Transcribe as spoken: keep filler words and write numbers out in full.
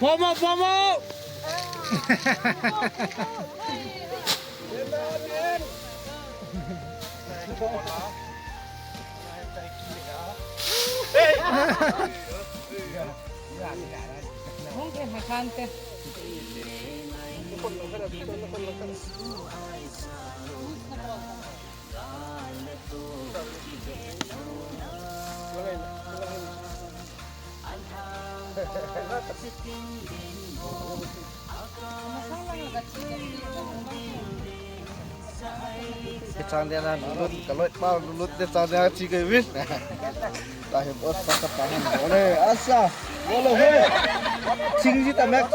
Pomo, pomo! Kei chang dia na lulut, ka loi pau lulut dia chang dia chi kei vin. Ta hi boss pa ka pa han bole. Asa. Bole he. Ching ji ta mek.